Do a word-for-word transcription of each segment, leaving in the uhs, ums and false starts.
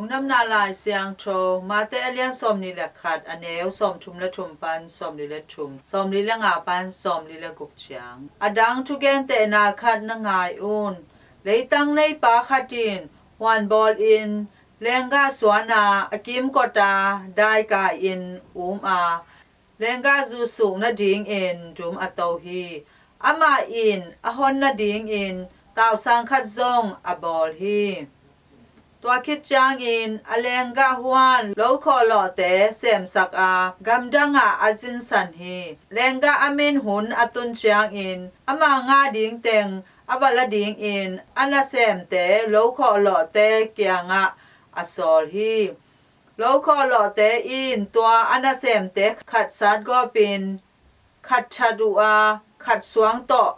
Lungdamna Lai Siangtho, Mate a lian sawmnih le khat, a neu sawmthum le thum pan sawmli le thum, sawmli le nga pan sawmli le guk ciang. A dang thugentehna khat na ngai un. Leitang neipa khat in huan bawlin lenggah suan a, a kimkot a, daikai in um a, lenggah zuhsuk nadingin dum a to hi. Amah in a hon nadingin tausang khat zong a bawl hi. Tua khit ciangin a lenggah huan lokhawhlawhte semsak a, gamdangah a zinsan hi. Lenggah a min hun a tun ciangin ama ngah dingteng a va la dingin a nasemte lokhawhlawhte kiangah a sawl hi. Lokhawhlawhte in tua a nasemte khat satgawpin khat that uh a, khat suang tawh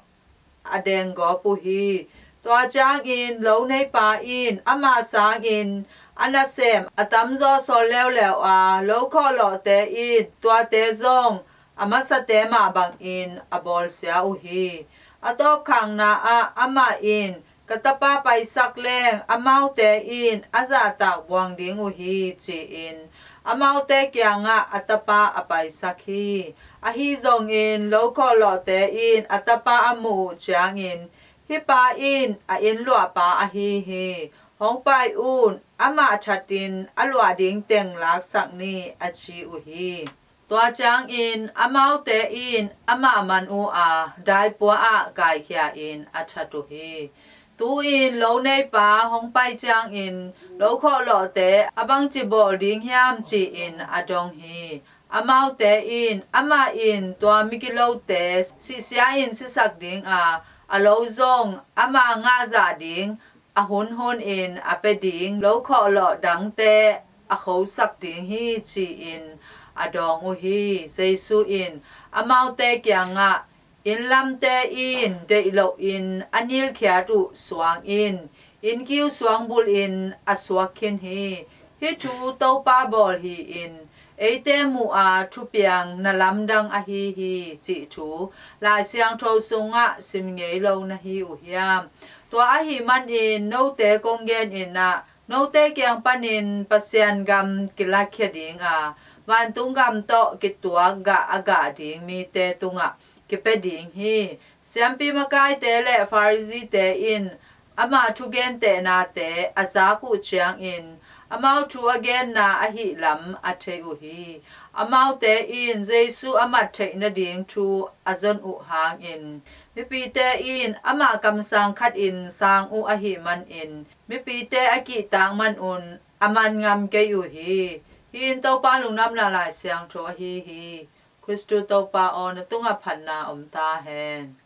a denggawp uh hi. Tua ciangin lo neipa in ama sangin a nasem a tamzaw sawl leuleu a, lokhawhlawhte in tuate zong a masate mah bangin a bawlsia uh hi. A tawpkhakna ah amah in, "Ka tapa paisak leng amaute in a zahtak buang ding uh hi," ci-in amaute kiangah a tapa a paisak hi. Ahi zongin lokhawhlawhte in a tapa a muh uh ciangin, "Hih pa in a innluahpa ahi hi. Hong pai un, amah thatin a luah dingteng laksak ni," a ci uh hi. Tua ciangin amaute in amah man uh a, daipua ah kaikhia in a that uh hi. Tu-in lo neipa hong pai ciangin lokhawhlawhte a bangci bawl ding hiam ci-in a dong hi. Amaute in, "Amah in tua migilote sihsia in sisak ding a, a lo zong ama ngahzah ding a hunhun in a pia ding lokhawhlawh dangte a khosak ding hi," ci-in a dawng uh hi. Jesu in amaute kiangah, "Innlamte in deih loin a nilkhiat uh suang in, innkiu suang bulhin a suak khin hi. Hih thu Topa bawl hi-in eite muh a thupiang na lamdang ahi hi," cih thu Lai Siangtho sungah sim ngei lo na hi uh hiam? Tua ahih manin note kong genin ah, note kiang panin Pasian gam kilakhia ding a, vantung gam tawh kituak gah a gah ding mite tungah kipia ding hi. Siampi makaite le Pharisee-te in ama thugentehnate a zak uh ciangin amau thu a genna ahih lam a thei uh hi. Amaute in Jesu a mat theih nading thu a zon uh hangin, mipite in amah kamsang khatin sang uh ahih manin mipite a kihtak manun a man ngam kei uh hi. Hih in Topa Lungdamna Lai Siangtho ahi hi. Khristu Topa aw, na tungah phatna om ta hen.